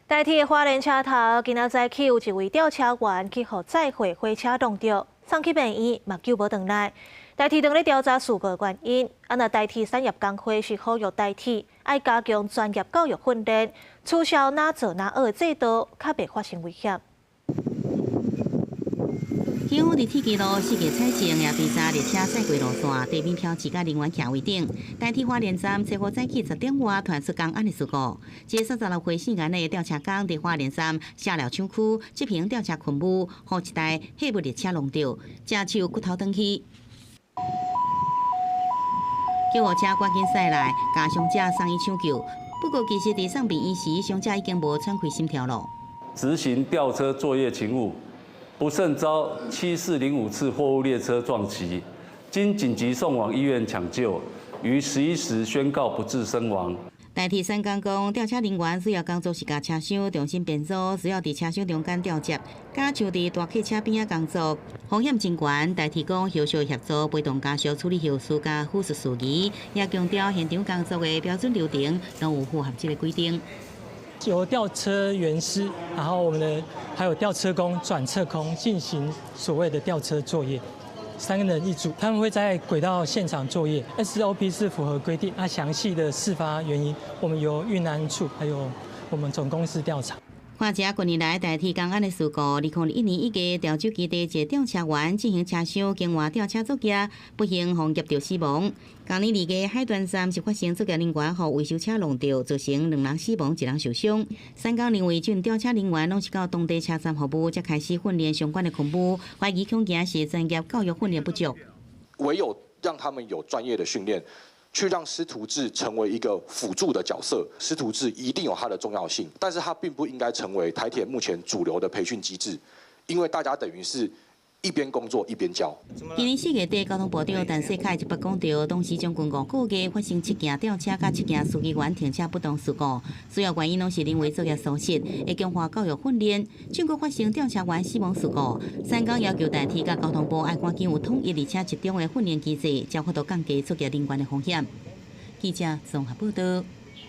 台鐵的花蓮車頭，今仔早起有一位吊車員去予載貨火車挵著，送去病院嘛救無轉來。台鐵正咧調查事故原因，啊若台鐵產業工會是呼籲台鐵愛加強專業教育訓練，取消若做若學的制度，較袂發生危險。警方佇鐵支路四界採證，也追查列車駛過路線，地面標誌佮人員徛位頂。台鐵花蓮站昨昏早起10點外傳出工安的事故，這36歲姓顏的吊車工佇花蓮站下料廠區執行吊車勤務，予一台貨物列車挵著，隻手骨頭斷去。救護車趕緊駛來，共傷者送醫搶救。不過，其實佇送病院時，傷者已經無喘氣心跳了。執行吊車作業勤務，不慎遭7405次貨物列車撞擊，經緊急送往醫院搶救，於11時宣告不治身亡。台鐵產工講，吊車人員主要工作是共車廂重新編組，需要佇車廂中間吊接，佮像佇大客車邊仔工作，風險真懸。台鐵講後續協助陪同家屬處理後事佮撫恤事宜，也強調現場工作的標準流程攏有符合這个規定。由吊車員師，然後我們的還有吊車工、轉測工進行所謂的吊車作業，三個人一組，他們會在軌道現場作業。SOP 是符合規定，那詳細的事發原因，我們由運安處還有我們總公司調查。看這近年來台鐵工安的事故，2021年1月潮州基地一个吊車員進行車廂更換吊車作業，不幸予夾著死亡。今年2月海端站是發生作業人員予維修車挵著，造成兩人死亡，一人受傷。產工認為，這吊車人員攏是到當地車站服務，才開始訓練相關的勤務，懷疑恐驚是專業教育訓練不足。唯有讓他們有專業的訓練，去讓師徒制成為一個輔助的角色，師徒制一定有它的重要性，但是它並不應該成為台鐵目前主流的培訓機制，因為大家等於是一邊工作一邊教。今年4月底，交通部長陳世凱就捌講著，當時將近5個月發生七件吊車佮七件司機員停車不當事故，主要原因攏是人為作業疏失，會強化教育訓練。再閣發生吊車員死亡事故，產工要求台鐵佮交通部愛趕緊有統一而且集中的訓練機制，才有法度降低作業人員的風險。記者綜合報道。